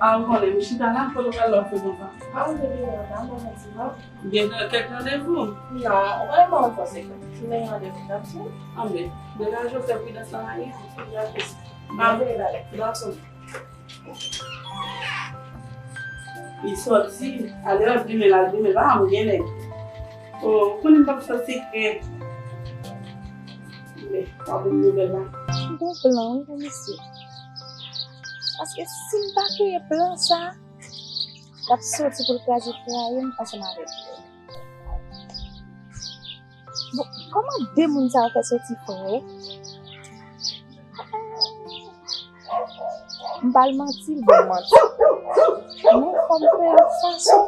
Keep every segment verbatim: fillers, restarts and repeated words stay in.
A, ou konnen, m chita la, kote w pral la, w fè konsa. A, ou te vin la, m pa santi m. Gen kèk randevou? Non, ou pa nan fòse. M gen randevou tankou. Anben, degaje w fè pridans nan lari a. Dakò. Dakò. Li sòti, ale l ap grimen, l ap grimen, pa m gen nèg. O, ou konnen m p ap fè sekrè. Men, pa bon nouvèl la. M gon plan, wi, pou misye. Paske si m pa kreye plan sa, l ap soti pou l kraze trayi m ansanm avèk yo. Bon, kòman de moun sa yo fè soti frè? M pa l manti, l ban m manti. Men fò m fè yon fason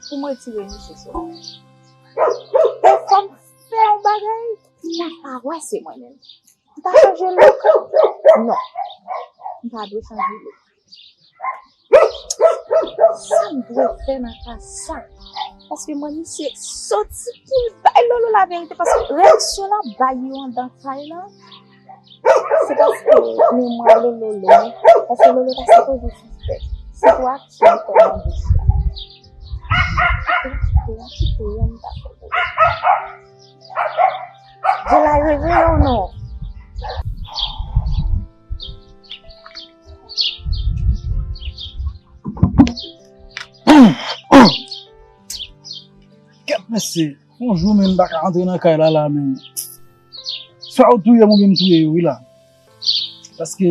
pou m retire misye sou mwen. E fò m fè yon bagay pou l pa wè se mwen menm. M ta chanje look? Non. M pa dwe chanje look. Sa m dwe fè nan ka sa? Paske mwen, misye soti pou l bay Lolo laverite, paske reyaksyon l ap bay yo anndan kay la, se paske memwa Lolo long, paske Lolo ta sipoze sispèk. Se pou aksyon l fè nan bouch la. Se pou aksyon l fè nan bouch la. Jolay reveye w non. Kèt mesye, yon jou menm m pa ka antre nan kay la la menm. Swa yo touye m oubyen m touye yo wi la. Paske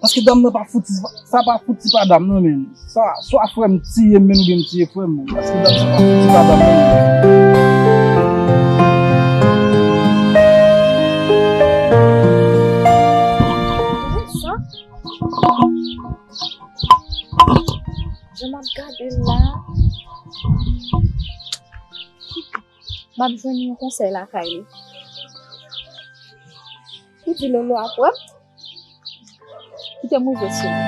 Paske dam nan pa fouti, sa pa fouti pa dam nan menm. Sa, swa frè m tiye m menm oubyen m tiye frè m menm. Paske dam nan pa fouti pa dam nan menm. Jan m ap gade l la, m ap jwenn yon konsèy lakay li. Li di Lolo ap wè m. Kite m rive sou li.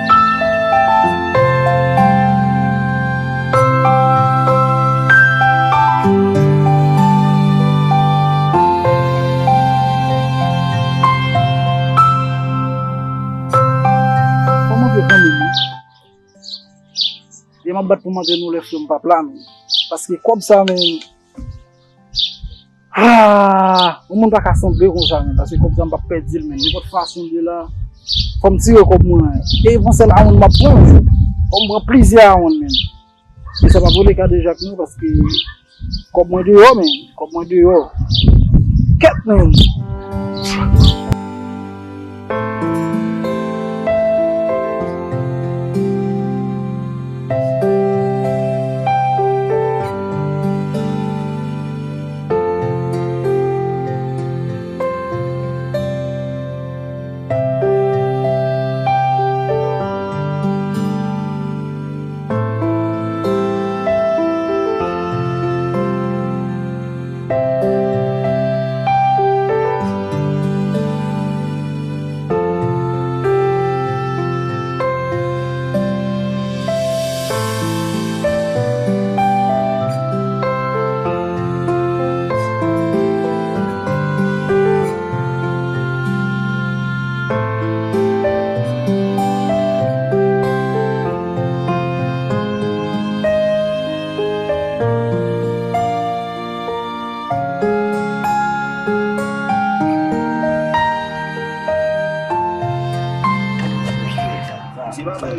Kòman vle fanmi m? Ye m ap bat pou m antre nan lè frè m p ap la menm. Paske kòb sa menm, ah, yon moun pa ka sanble konsa menm. Paske kòb sa m p ap pèdi l menm. Nenpòt fason l ye la, fò m tire kòb mwen. E yon sèl awoun m ap pran menm. Fò m pran plizyè awoun menm. E sa p ap rele kadejak non, paske kòb mwen deyò, men. Kòb mwen deyò. Kèt, men.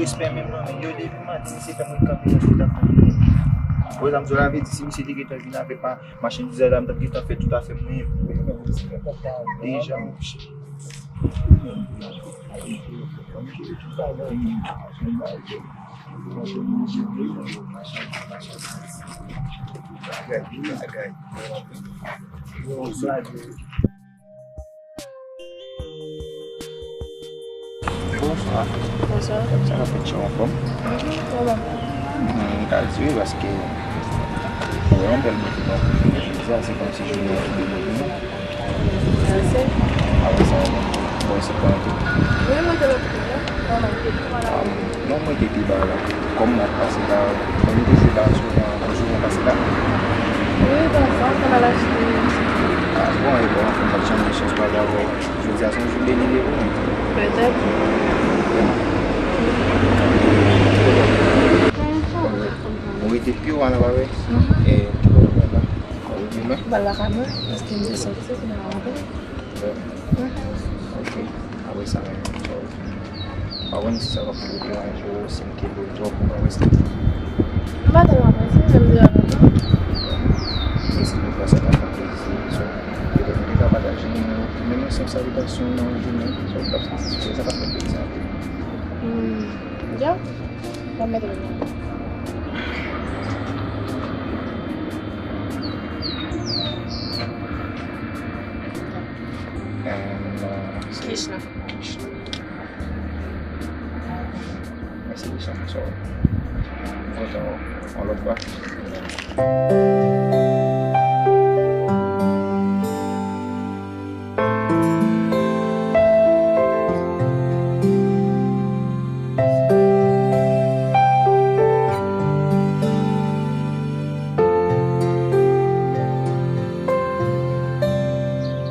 Respè menm non, men yo depi maten se fè mwen kanpe nan tout afè mwen. Wè sa m di w la, vle di si misye te gentan vin avèk ma machandiz la, m t ap gentan fè tout afè mwen. Deja, mon chè. Bagay, bagay. Bonswa. Bonswa. Sa ka fèt, chè, anfòm? Mhm, anfòm. Hmm, m ka di wi, paske ou wè yon bèl bote nan jounen jodi a, se kòmsi jounen an tou de bote, non? Mèsi. Apre sa, bon, se kòman tou? Wi, mwen te lòt kote, non? Kòman? Ah, non, mwen te pi ba la. Kòm m ap pase la, mwen te jwe la souvan, souvan pase la. Wi, pafwa, m konn al achte yon ti. Ah, bon, e bon, anfen, m pa t janm gen chans pale avè w. Jodi a se yon jou beni de ou menm. Petèt. Ou rete pi ou al la, pa vre? Mhm. E, ki bò ou pral la? Ou demen? M pral lakay mwen, paske m te sòti, se nan rantre. Ok. Apre sa, menm, so, pa konn si sa va pou deranje w, si m kenbe w twòp, ou pa prese. M pa tèlman prese, men m deja kontan. E si nou fè sa, ta fè plezi, so, petèt nou te ka pataje nimewo, menm yon senp salitasion nan yon jounen, so, ou t ap santi sou kè, sa ta fè plezi anpil. Hmm, ya, m ap mete l nan. And, uh, Krishna. Krishna. Mèsi, Krishna. So, m kontan yon lòt fwa.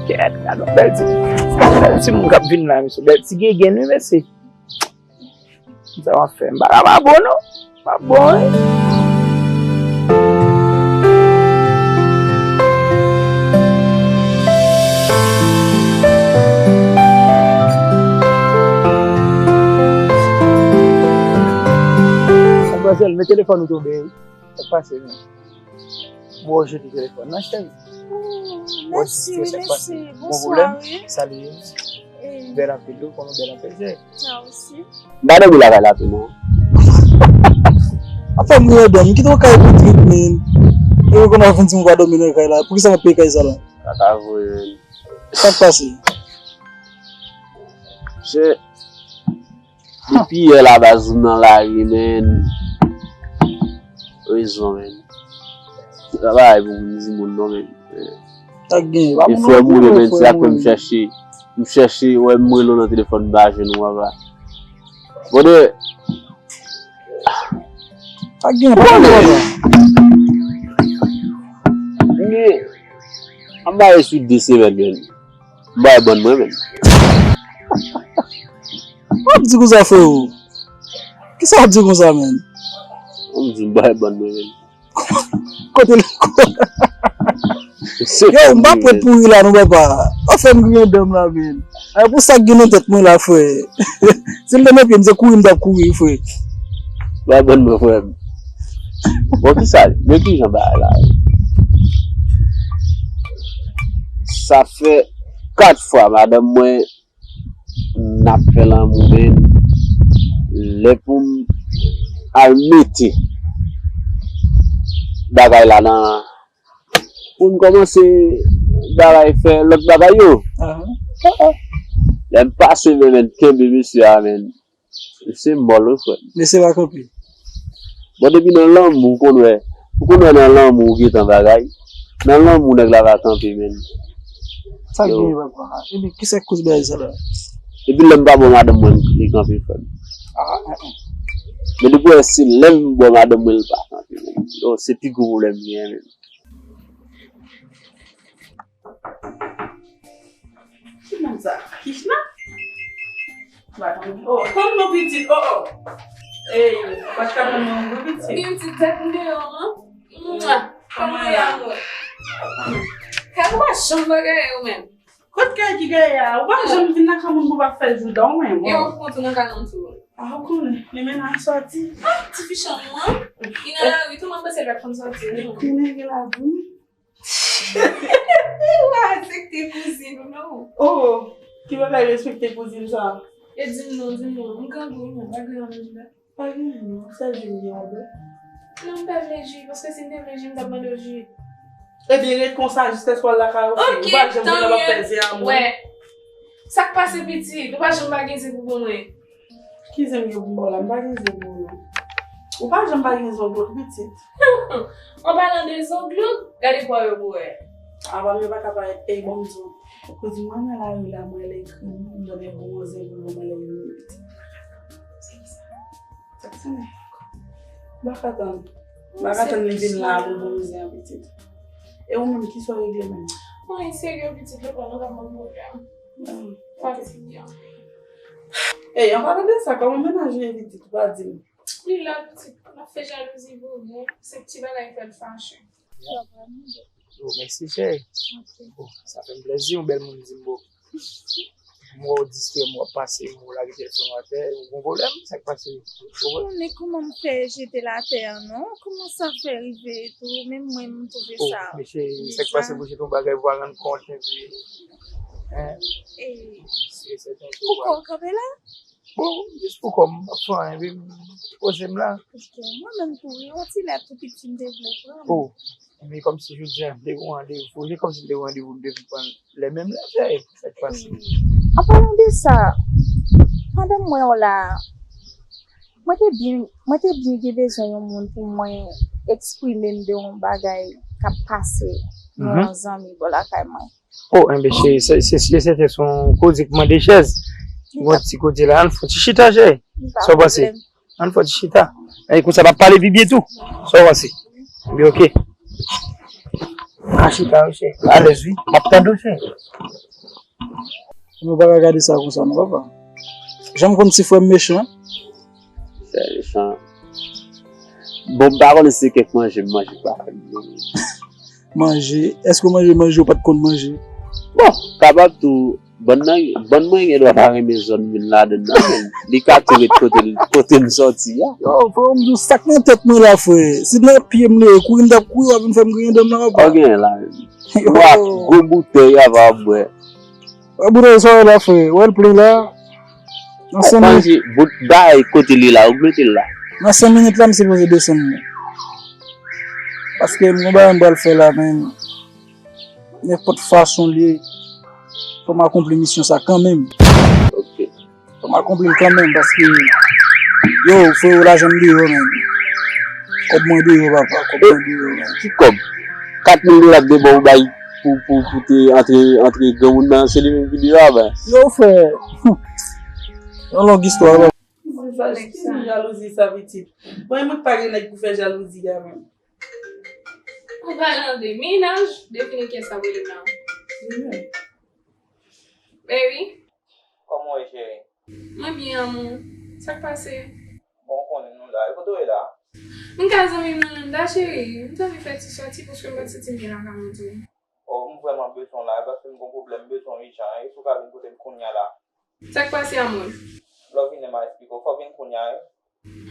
Kèt, gad yon bèl ti, bèl ti moun k ap vin la, mesye. Bèl ti gegen, wi, mesye. Sa w ap fè? M pa ka pa bon, non. Pa bon, wi. Madmwazèl, men telefòn ou tonbe, wi. Sa k pase, menm? Bon, jete telefòn nan, cheri. Oh, mèsi, wi, mèsi. Bon pwoblèm. Salut. Eh. Bèl anpil tou, konnen bèl anpil, cheri. Sa osi. M pa dòmi lakay la tou, non. Anfen, m rive dòmi. Kite w kay pou trip, men. E w konn ap vin di m w pa dòmi nan kay la. Poukisa m ap peye kay sa la? Sa ka vre, men. Sa k pase? Chè, depi yè la baz ou nan lari, men. Rezon, men. Se pa bagay pou moun di moun non, men. Sa k gen? E frè m ou ye, men, se sa k fè m chèche, m chèche, wè, m rele w nan telefòn, m pa jwenn ou, papa. Bon, de. Sa k gen? Pa pale, papa. Men, an ba e sou de semèn, men. M bay bann mwen, men. W ap di konsa, freo? Kisa w ap di konsa, men? M di m bay bann mwen, men. Kote l ankò? Yo, m pa prèt pou ri la non, papa. Pa fè m griyen dan m la, men. Ay, pou sa k gen nan tèt mwen la, frè. Si l te nan pye m, se kouri m t ap kouri, frè. Bay bann mwen, frè m. Bon, kisa? Men kijan bagay la ye? Sa fè kat fwa madanm mwen n ap fè lanmou, men lè pou m al mete bagay la nan, pou m kòmanse bagay, fè lòt bagay yo. Lè m pase men, men kenbe mesye a, men. Se mò l wi, frè m. Mesye pa kanpe. Bon, depi nan lanmou, ou konn wè, ou konn wè nan lanmou ou gentan bagay. Nan lanmou, nèg la va kanpe, men. Sa k genyen, papa? Epi, kisa k koz bagay sa la? Epi lè m pa bon madanm mwen, li kanpe, frè m. Ah, ah, ah. Men depi wè se lè m bon madanm mwen, li pa kanpe, men. Yo, se pi gwo pwoblèm m genyen, men. Ki nonm sa? Krishna? Ba tann, oh, tann non pitit, oh, oh. Ey, pa t ka tann non wi pitit. Gen pitit tèt m deyò, an. Mwa. Kòman y a mwen? Kay ou pa janm wè gaye ou menm. Kot kay ki gaye a? Ou pa janm vin nan kay moun pou pa fè jouda ou menm. E ou kont ou nan kay moun tou. Ah, ou konnen, li mennen a sòti. Ah, ti fi chanm an. Li nan lari tou, mwen panse l pa konn sòti. Ou konnen gen lavi. Ou pa respekte kouzin ou non. Oh, ki bagay respekte kouzin sa? E di m non, di m non. M grangou, non, pa grangou, non. Pa gen non, sèl ji m gen yon bò. Non, m pa vle ji, paske si m te vle ji, m t ap mande w ji. Ebyen, ret konsa jiskèske w al lakay ou, fi. Ok, ou pa janm vin la w ap fè zen ak mwen. Wè. Sa k pase pitit? Ou pa janm pa gen zen pou ban mwen. Ki zen m gen pou m ba w la? M pa gen zen pou ou non. Ou pa janm pa gen zen w, pitit. An palan de zonglouk, gade pwa yo pou wè. Apa m yo pa ka parèt, ey, bon, m di w. Kou di mwen nan lari la, mwen lè kri, m donnen bon zen pou mwen lè yo pitit. Se ki sa? Sa k sonnen? M pa ka tann. M pa ka tann li vin la pou bon zen an pitit. E ou menm, ki sa w regle menm? Mwen serye pitit, lè pa nou ka ban m pwoblèm. Fatige. Ey, an palan de sa, kòman mennaj ou ye pitit, ou pa di m? Li la, pitit, n ap fè jalouzi pou ou. Se ti bagay fè l fache. Oh, mèsi, cheri. Oh, sa fè m plèzi, yon bèl moun di m, bon. M wè w distrè, m wè w pase, m wè w lage telefòn ou atè, ou gon pwoblèm? Sa k pase? Ou gon pwoblèm? Konnen kòman m fè jete l atè a, non? Kòman sa fè rive tou? Menm mwen, m twouve sa. Oh, mesye, sa k pase pou jete yon bagay, pou pa rann kont, epi, hein? Se sèten ke ou pral. Poukò w kanpe la? Bon, jis pou kò m, m p ap fè anyen, wi, m poze m la. Ok, mwen menm tou, wi, yon ti lèt tou piti m te vle pran. Oh, men kòmsi jodi a, m te gen yon randevou, se kòmsi m te gen yon randevou, m te vin pran l lè menm lè, cheri, sa k pase? An palan de sa, pandan m wè w la, mwen te byen, mwen te byen gen bezwen yon moun pou mwen eksprime m de yon bagay k ap pase, yon zanmi bò lakay mwen. Oh, enben, cheri, se, se, se, se, se yon koze k mande chèz. Yon ti kote la, ann fè yon ti chita, cheri. Sa w panse? Ann fè yon ti chita. E konsa, n ap pale pi byen tou. Sa w panse? Ebyen, ok. Ann chita, wi, cheri. Alèz, wi. M ap tande w, cheri. Mwen pa ka gade sa konsa, non, papa. Jan m konn ti frè m mechan. Frè mechan. Bon, m pa konnen si se kèk manje m manje, m pa konnen. Manje? Èske w manje manje ou pa t konn manje? Bon, kapab tou, bann nan, bann mwen gen dwa pa renmen zòn vin ladann nan, men li ka tou ret kote l, kote m sòti a. Yo, frè, m di w sa k nan tèt mwen la, frè. Si nan pye m li ye, kouri m t ap kouri, w ap vin fè m griyen dan m nan, papa. Ou gen la, menm. Yo. W ap gwo boutèy, apa w ap bwè. Wè boutèy sa w wè la, frè. Wè l plen la. Nan senk minit. Manje bout bay kote li la, ou mete l la. Nan senk minit la, m sipoze desann li. Paske m gon bagay m pral fè la, men nenpòt fason l ye, fò m akonpli misyon sa kanmenm. Ok. Fò m akonpli l kanmenm, paske, yo, frero, lajan m deyò, menm. Kòb mwen deyò, papa, kòb mwen deyò, menm. Ki kòb? Kat mil dola te ba w bay pou, pou, pou te antre, antre granmoun nan, se li menm ki deyò a, ben. Yo, frè. Yon long istwa, bro. Ki jalouzi sa, pitit? Mwen, mwen pa gen nèg pou fè jalouzi a, menm. An palan de mennaj, devine kiyès k ap rele m la. Baby. Kòman w ye, cheri? Mwen byen, amou. Sa k pase? Bon, w konnen nou la. E kote w ye la? M ka zanmi m nan, Linda, cheri. M t anvi fè ti sòti paske m pa t santi m byen lakay mwen tou. Oh, m vrèman bezwen w la, e paske m gon pwoblèm, m bezwen w ijan, e si w ka vin kote m kounye a la. Sa k pase, amou? Lè w vini, m a eksplike w. Fò w vin kounye a, wi.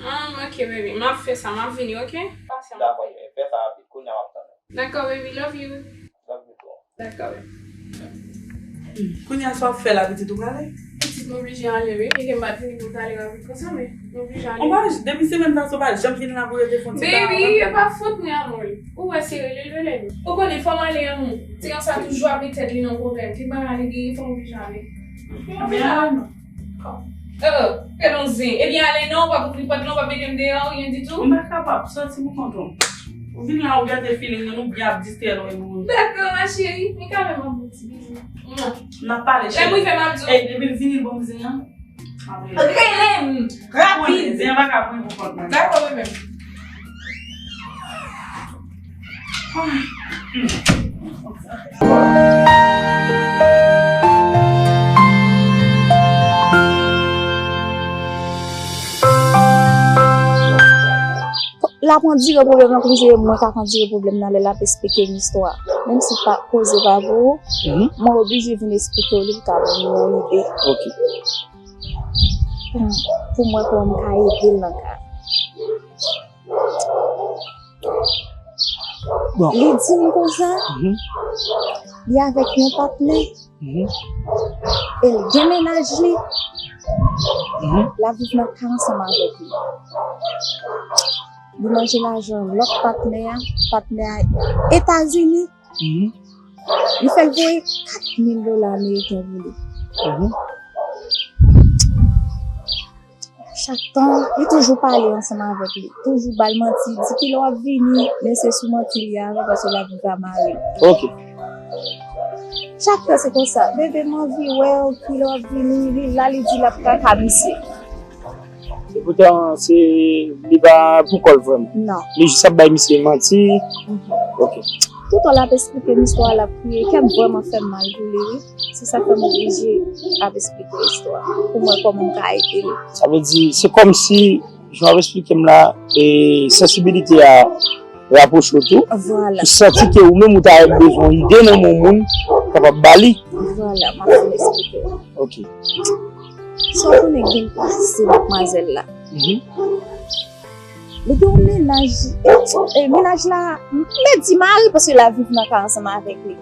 Ah, ok, baby. M ap fè sa, m ap vini, ok? Pasyans. Dakò, cheri. Fè sa rapid. Kounye a, m ap tann ou. Dakò, baby. Love you. Love you too. Dakò, baby. Kounye a, sa w ap fè la, pitit, ou prale? Pitit, m oblije ale, wi. E ke m pa t vini pou m t ale rapid konsa, men m oblije ale. Ou pa, depi semèn pase, ou pa janm vin la pou rete fè yon ti tan avè m. Baby, e pa fòt mwen, amou. Ou wè, se rele l, rele l. Ou konnen, fò m ale, amou. Ti yon sa toujou ap met tèt li nan pwoblèm. Ki bagay li genyen, fò m oblije ale. M oblije ale. Oh, fè non zen. Ebyen, ale non, w p ap ouvri pòt lan, w p ap mete m deyò, ryen ditou. M pa kapab, sòti pou kont ou. Ou vin la, ou gate feeling nou, nou byen ap distrè nou e moun. Dakò, ma chérie. Men kanmenm, yon bon ti bizou. N ap pale, cheri. Lè m rive, m ap di w. Ey, depi l vini, l ban m zen an. Rele m rapid. Zen an pa ka pran pou kont mwen. Dakò, wi, menm. L ap andire pwoblèm nan kòmsi se mwen k ap andire pwoblèm nan lè l ap esplike m istwa. Menm si pa koze pa pou ou, mwen oblije vin esplike w li pou ka ban m yon ide. Ok. Pou m wè kòman m ka ede l nan ka. Bon. Li di m konsa, mhm, li avèk yon patnè, mhm, e l gen mennaj li, mhm, l ap viv nan kay ansanm avèk li. Li manje lajan lòt patnè a, patnè a Etazini. Mhm. Li fè l voye kat mil dola ameriken pou li. Mhm. Chak tan, li toujou pale ansanm avèk li. Toujou ba l manti, di kilè w ap vini, men se sou manti li avè paske l ap viv a mari l. Ok. Chak tan se konsa. Bebe, m anvi wè w, kilè w ap vini, li la, li di l ap kaka misye. Epoutan, se, li pa pou kò l vrèman. Non. Li jis ap bay misye manti. Mhm. Ok. Toutan l ap esplike m istwa, l ap kriye. Kè m vrèman fè m mal pou li, wi. Se sa k fè m oblije ap esplike istwa pou m wè kòman m ka ede li. Sa vle di, se kòmsi, jan w ap esplike m la, e sansibilite a rapwoche w tou. Vwala. Ou santi ke ou menm ou ta bezwen ide nan men yon moun kapab ba li. Vwala, m ap fin esplike w. Ok. Sa w konnen k vin pase madmwazèl la. Mhm. Li gen yon mennaj, e, e, mennaj la, m mèt di mari paske l ap viv nan kay ansanm avèk li.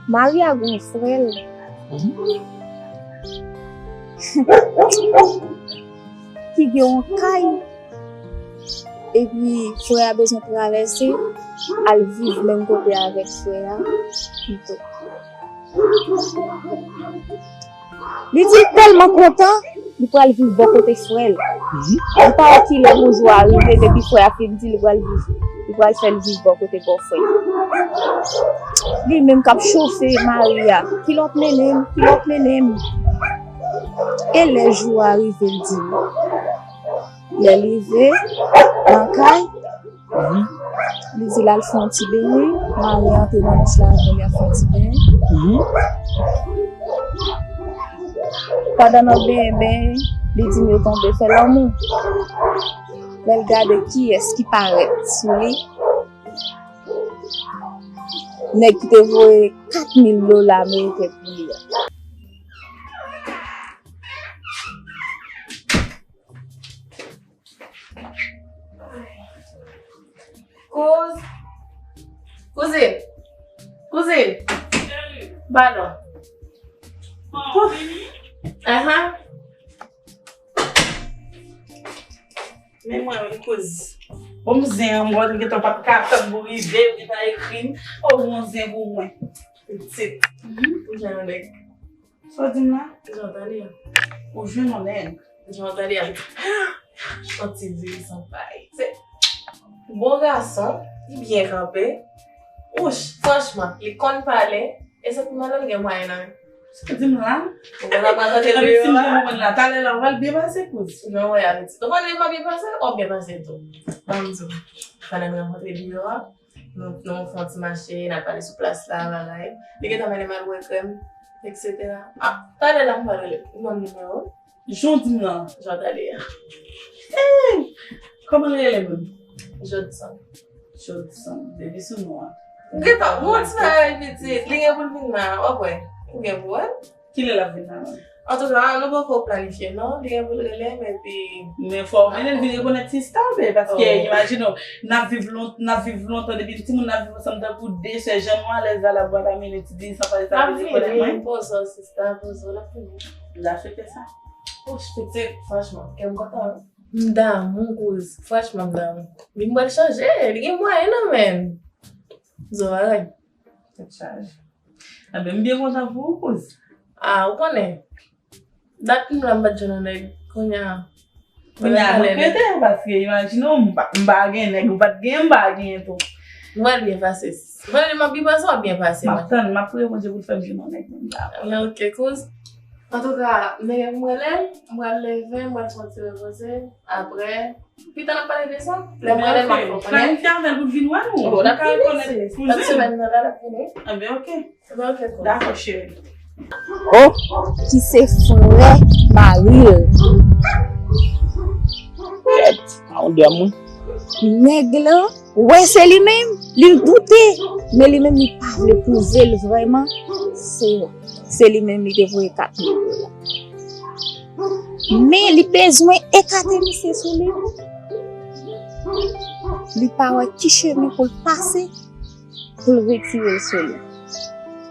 Mari a gen yon frè l. Mhm. Ki gen yon kay. Epi frè a bezwen travèse, al viv menm kote avèk frè a pito. Li di l tèlman kontan, li pral viv bò kote frè l. Mhm. Li pa wè kilè bonjou a rive, depi frè a fin di li pral viv, li pral fè l viv bò kote bòfrè l. Li menm k ap chofe mari a. Kilè w ap mennen m? Kilè w ap mennen m? E lè jou a rive, l di l. Lè l rive nan kay, mhm, li di l al fè yon ti benyen. Mari antre nan douch la avè l, y ap fè yon ti benyen. Mhm. Pandan n ap benyen, benyen, li di m yo tonbe fè lanmou. Lè l gade kiyès ki parèt sou li, nèg ki te voye kat mil dola ameriken pou li a. Kouz. Kouzin. Kouzin. Padon. Ahan. Men mwen menm kouz. Bon, m zen an, mwen gentan pa t ka tann pou rive, ou gentan ekri m. O, mwen zen pou mwen. Pitit. Mhm. Ou jwenn yon nèg. Sa w di m la? Jan w tande a. Ou jwenn yon nèg. Jan w tande a. Yon ti diri san pay. Se bon gason, li byen kanpe. Wouch, franchman, li konn pale. E sa pi mal, li gen mwayen nan men. Sa w di m la? Ou konn ap rantre deyò a? Talè la, w pral byen pase, kouz. Non, wè, apitit. Ou konn li pa byen pase, w ap byen pase tou. Ban m di w. Pandan n rankontre deyò a, Nou, nou fè yon ti mache, n al pale sou plas la, bagay. Li gentan mennen m al bwè krèm, etsetera. A, talè la m pral rele. Ou ban m nimewo w? Jan w di m nan. Jan w tande a. Hey! Kòman l rele menm? Jodson. Jodson. Depi sou non an. Gentan, bon ti bagay pitit. Li gen pou l vin la, w ap wè. Ou gen pou wè. Kilè l ap vin la menm? Antouka, nou poko planifye non. Li gen pou l rele m epi. Men fò w mennen l vin rekonèt sista w, be, paske imajine w, n ap viv lon-, n ap viv lontan depi n timoun, n ap viv ansanm tankou de sè, jan nou alèz la, l ap pral mennen ti diri san pay sa vin rekonèt mwen. Poze w sista, poze w, l ap vini. L ap fete sa. Wouch, pitit, franchman, kè m kontan wi. M damou kouz, franchman m damou. Li m pral chanje, li gen mwayen nan men l. Zo bagay. Tèt chaje. Anben, m byen kontan pou ou, kouz. A, ou konnen. Dat m la m pa t jwenn yon nèg. Kounye a. Kounye a, nou kwete, paske imajine w, m pa, m pa gen nèg, ou pa t gen, m pa gen tou. M pral byen pase. Mwen, m ap byen pase, w ap byen pase. M ap tann, m ap priye Bondye pou l fè m jwenn yon nèg menm la. Ok, kouz. Antouka, men m rele, m pral leve, m pral fè yon ti repoze. Apre, pita n ap pale de sa. Lè m rele, m ap fè w konnen. Planifye avè l pou l vin wè nou. Bon, n ap fini. Lòt semèn nan la, n ap fini. Anben, ok. Anben, ok, kouz. Dakò, cheri. Oh! Ki se frè mari l. Kèt, a yon dèm wi. Nèg lan, wè se li menm, li doute, men li menm li pa vle pwouve l vrèman se Se li menm li te voye kat mil dola. Men li bezwen ekate misye sou li. Li pa wè ki chemen pou l pase pou l retire l sou li.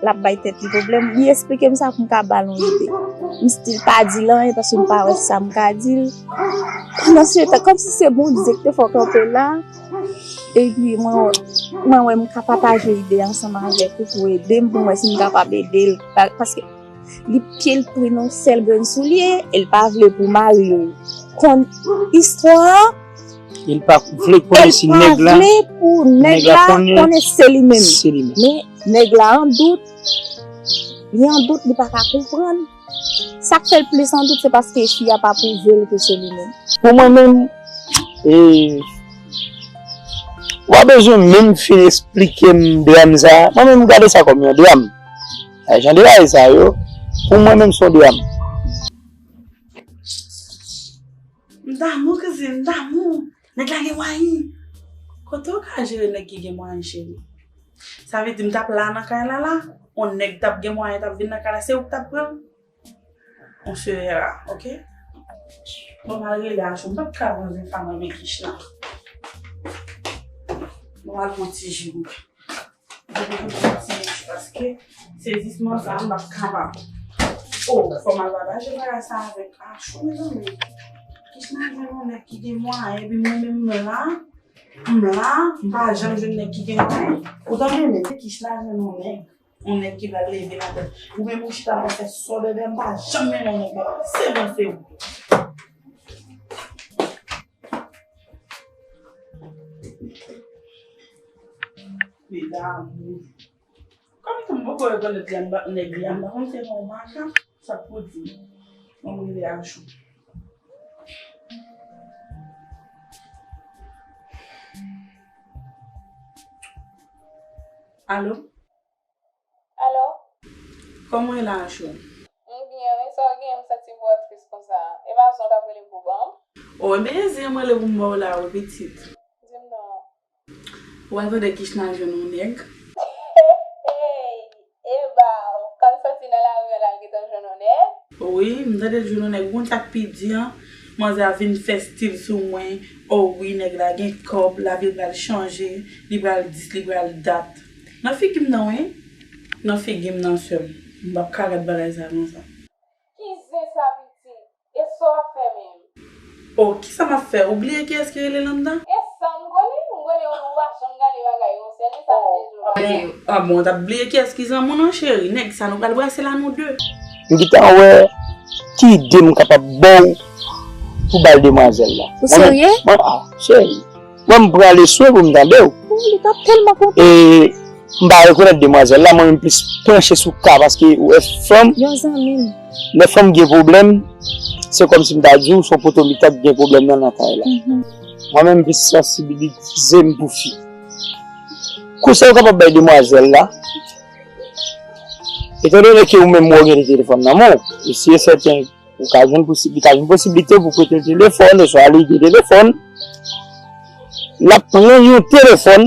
L ap bay tèt li pwoblèm. Li esplike m sa pou m ka ba l yon ide. M still pa di l anyen paske m pa wè sa m ka di l. Pandan se tan, kòmsi se Bondye ki te fè w kanpe la. Epi mwen, mwen wè m ka pataje ide ansanm avèk ou pou ede m, pou m wè si m kapab ede l. Pa- Paske li pye l pran yon sèl grenn soulye, e l pa vle pou mari l konn istwa a. E l pa vle konnen si nèg la, vle pou nèg nèg la la konnen konnen se li menm. Se li menm. Men nèg la an dout, li an dout, li pa ka konprann. Sa k fè l plis an dout, se paske fi a pa pwouve l ke se li menm. Pou mwen menm, e, ou pa bezwen menm fin esplike m dram sa. Mwen menm, m gade sa kòm yon dram. Sa jan de bagay sa yo, pou mwen menm, se yon dram. M damou, kouzen, m damou. Nèg la gen mwayen. Kote w ka jere nèg ki gen mwayen, cheri? Sa vle di m t ap la nan kay la la, yon nèg t ap gen mwayen, t ap vin nan kay la, se ou k t ap pran l? On se verra, ok? Bon, m al rele Achou, m p ap ka pran zen fanm anben kich la. Bon, m al pran ti ji pou Paske sezisman sa, m p ap kapab. O, fò m al pataje bagay sa avèk Achou, mezanmi. Kich la jwenn yon nèg ki gen mwayen, epi mwen menm m la, m la, m pa janm jwenn nèg ki gen mwayen. Ou tande, men, kich la jwenn yon nèg, yon nèg ki pral leve ladan. Ou menm ou chita w ap fè sòdèdè, m pa janm mennen yon nèg, se mwen, se ou. Medam. Kòm m poko rekonèt li anba, nèg li anba, m se yon makak, sa k pou di. Bon, m rele Achou. Alo? Alo? Kòman w ye la, Achou? M byen, wi. Sa w gen? M santi vwa w tris konsa. E pa zon k ap rele m pou ban m? O, ebyen, e zen m rele pou m ba w la, wi, pitit. Di m non. Ou pa tande Kichna jwenn yon nèg? Hey, hey, hey! E ba w! K al soti nan lari an, l al gentan jwenn yon nèg? Wi, m tande l jwenn yon nèg. Ou konn sa k pi di an? Manzè a vin fè stil sou mwen. O wi, nèg la gen kòb, lavi l pral chanje, li pral dis, li pral dat. Nan figi m nan, wi. Nan figi m nan, sè m. M p ap ka gad bagay sa konsa. Ki zen sa, pitit? E sa w ap fè menm? O, kisa m ap fè? Ou bliye kiyès ki rele l anndan? E sa m konnen? M konnen ou, ou pa janm gade bagay yo, sèl li sa m te di w. A bon, w t ap bliye kiyès ki zanmi w nan, cheri? Nèg sa, nou pral brase la, nou de. M gentan wè ki ide m kapab ba w pou ba l demwazèl la. Ou serye? Mwen, a, cheri. Mwen, m pran leswen pou m tande w. O, li t ap tèlman kontan. E m pa rekonèt demwazèl la, mwen menm plis panche sou ka, paske ou wè fanm, yon zanmi m, lè fanm gen pwoblèm, se kòmsi m ta di w, se yon poto mitan k gen pwoblèm nan, nan kay la. Mhm. Mwen menm, m plis sansibilize m pou fi. Konsèy ou kapab bay demwazèl la, etandone ke ou menm ou gen telefòn nan men w, e si e sèten ou ka jwenn posib-, li ka jwenn posiblite pou prete l telefòn, oswa li gen telefòn. L ap pran yon telefòn,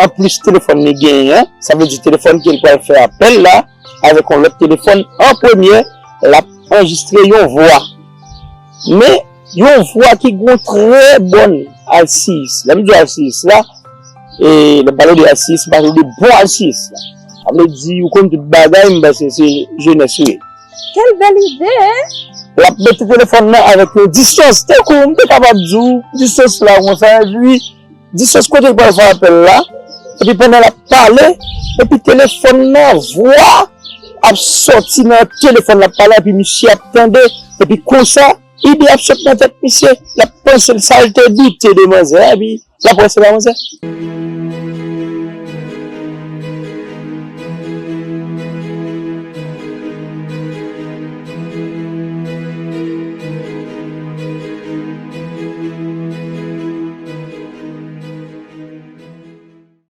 anplis telefòn li genyen an, sa vle di telefòn ke l pral fè apèl la, avèk yon lòt telefòn an premye, l ap anrejistre yon vwa. Men, yon vwa ki gen yon trè bòn alsiyis. Lè m di alsiyis la, e, lè m pale de alsiyis, m pale de bon alsiyis la. Sa vle di, ou konn tout bagay, m panse se jenès ou ye. Quelle belle idée, hein? L ap mete telefòn nan avèk yon distans. Tankou m te kapab di w, distans la konsa, epi distans kote l pral fè apèl la, epi pandan l ap pale, epi telefòn nan, vwa ap sòti nan telefòn l ap pale, epi misye ap tande, epi konsa, ide ap sot nan tèt misye, l ap panse l sa l te doute de manzè a, epi l ap wè se pa manzè.